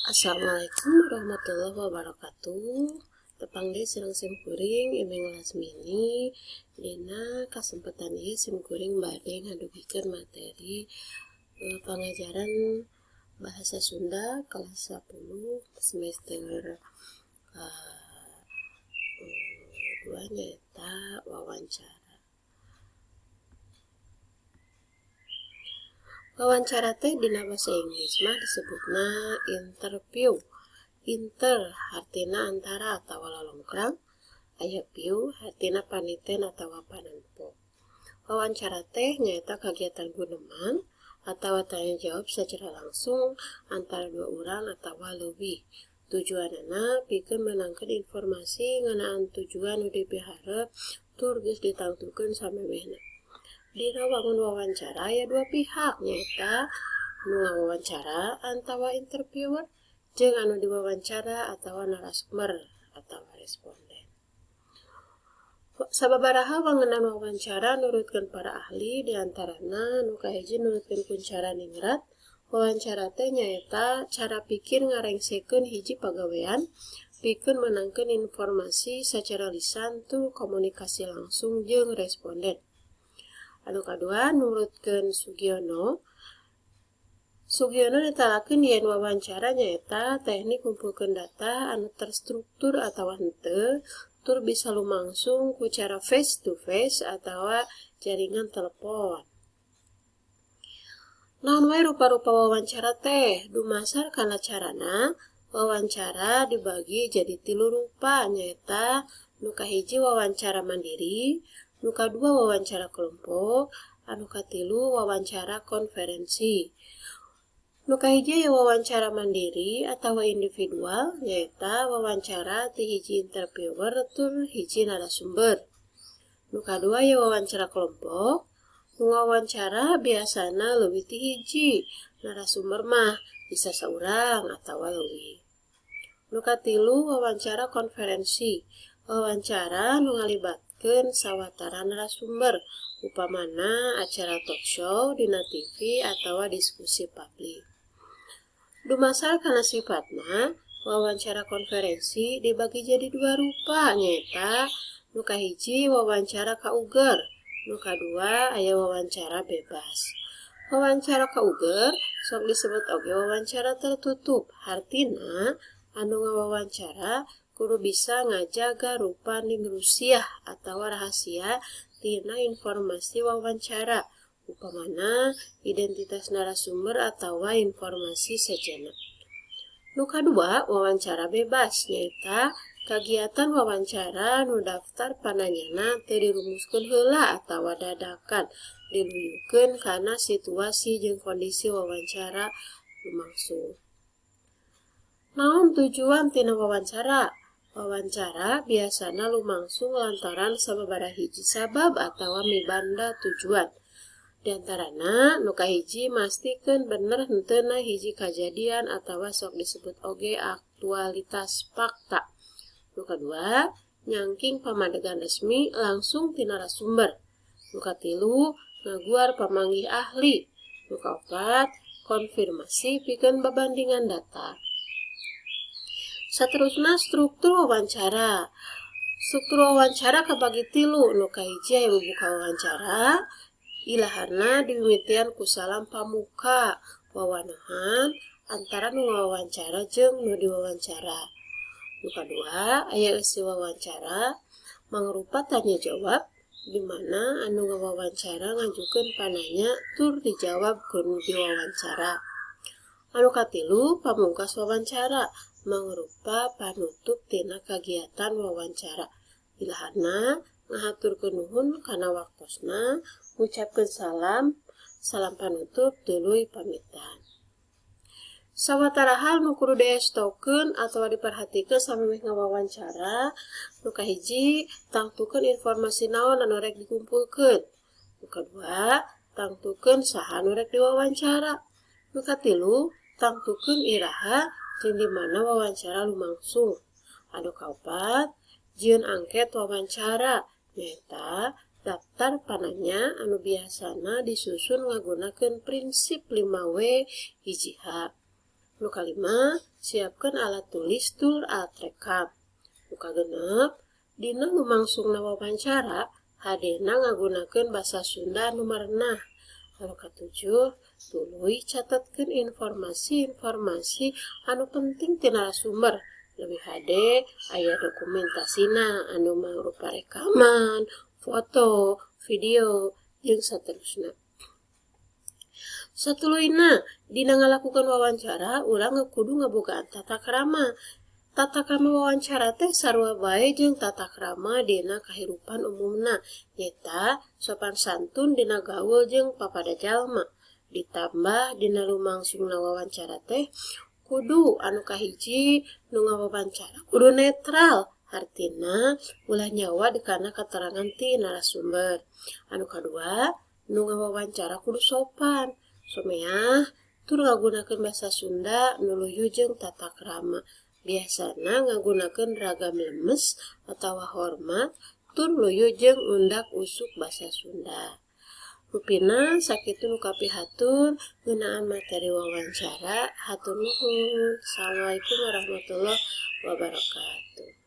Assalamualaikum warahmatullahi wabarakatuh. Tepang deui sareng sim kuring, Imeng Lasmini. Dina kasempatan ieu sim kuring bade ngadugikeun materi pangajaran Bahasa Sunda kelas 10 semester 2, nyaeta wawancara. Wawancara teh dina bahasa Inggris mah disebutna interview. Inter hartina antara atawa lalongkrang, aya view hartina paniten atawa panempo. Wawancara teh nyaeta kagiatan guneman atawa tanya jawab secara langsung antara dua orang atawa leuwih. Tujuanana pikeun meunangkeun informasi ngeunaan tujuan nu dipiharep tur geus ditangtukeun samemehna. Dina wangun wawancara aya dua pihak, nyaeta nu ngawawancara atawa interviewer jeung anu diwawancara atawa narasumber atawa responden. Sababaraha wangenan wawancara nurutkeun para ahli, diantarana nu kahiji nurutkeun Kuncara Ningrat, wawancara teh nyaeta cara pikir ngarengsekeun hiji pagawean pikeun meunangkeun informasi sacara lisan tur komunikasi langsung jeung responden. Anu kadua nurutkeun Sugiono. Sugiono netelakeun yen wawancara nyaeta teknik ngumpulkeun data anu terstruktur atawa henteu tur bisa lumangsung ku cara face to face atawa jaringan telepon. Naon wae rupa-rupa wawancara teh? Dumasar kana carana, wawancara dibagi jadi tilu rupa, nyaeta nu kahiji wawancara mandiri, nu kadua wawancara kelompok, anu katilu wawancara konferensi. Nu kahiji aya wawancara mandiri atawa individual, nyaeta wawancara ti hiji interviewer tur hiji narasumber. Nu kadua aya wawancara kelompok, nu wawancara biasana leuwih ti hiji, narasumber mah bisa saurang atawa leuwih. Nu katilu wawancara konferensi, wawancara nu ngalibatkeun sawatara narasumber, upamana acara talk show dina TV atawa diskusi publik. Dumasar kana sifatna, wawancara konferensi dibagi jadi dua rupa, nyaeta nu kahiji wawancara kauger, nu kadua aya wawancara bebas. Wawancara kauger sok disebut oge wawancara tertutup, hartina anu ngawawancara kudu bisa ngajaga rupa ningrusiah atawa rahasia tina informasi wawancara, upamana identitas narasumber atawa informasi sejenna. Nu kadua wawancara bebas, nyaeta kagiatan wawancara nu daftar pananyana teu dirumuskeun heula atawa dadakan, diluyukeun kana situasi jeung kondisi wawancara lumangsung. Naon tujuan tina wawancara? Wawancara biasana lumangsung lantaran sababaraha hiji sabab atawa mibanda tujuan. Diantarana nu kahiji mastikeun bener henteuna hiji kajadian atawa sok disebut oge aktualitas fakta. Nu kadua nyangking pamadegan resmi langsung ti narasumber. Nu katilu ngaguar pamanggih ahli. Nu kaopat konfirmasi pikeun babandingan data. Saterusna struktur wawancara. Struktur wawancara kabagi tilu. Nu kahiji aya bubuka wawancara, ilahana dimimitian ku salam pamuka, wawanahan antara nu ngawawancara jeung nu diwawancara. Nu kadua aya eusi wawancara mangrupa tanya jawab di mana anu ngawawancara ngajukeun pananya tur dijawab ku nu diwawancara. Anu katilu pamungkas wawancara mangrupa panutup tina kagiatan wawancara. Ilahana ngahaturkeun nuhun kana waktosna, ngucapkeun salam, salam panutup tuluy pamitan. Sawatara hal nu kudu diestokeun atawa diperhatikeun samemeh ngawawancara, nu kahiji tangtukeun informasi naon anu rek dikumpulkeun. Nu kadua tangtukeun saha anu rek diwawancara. Nu katilu tangtukeun iraha jeung di mana wawancara lumangsung. Anu kaopat jieun angket wawancara, nyaeta daftar pananya anu biasana disusun ngagunakeun prinsip 5W 1H. Nu kalima, siapkeun alat tulis tur alat rekam. Nu kagenep, dina lumangsungna wawancara hadena ngagunakeun basa Sunda anu marenah. Anu katujuh, tuluy catetkeun informasi-informasi anu penting ti narasumber. Leuwih hade aya dokumentasina anu mangrupa rekaman, foto, video, jeung saterusna. Satuluyna, dina ngalakukeun wawancara urang kudu ngabogaan tata krama. Tata krama wawancara teh sarua bae jeung tata krama dina kahirupan umumna, nyaeta sopan santun dina gaul jeung papada jalma. Ditambah dina lumangsungna wawancara teh kudu anu kahiji, nu ngawawancara kudu netral, hartina ulah nyawa dikana katerangan ti narasumber. Anu kadua, nu ngawawancara kudu sopan, someah tur ngagunakeun basa Sunda nu luyu jeung tata krama. Biasana ngagunakeun ragam lemes atawa hormat tur luyu jeung undak usuk basa Sunda. Rupina sakitu nu kapihatur ngeunaan materi wawancara. Hatur nuhun. Assalamualaikum warahmatullahi wabarakatuh.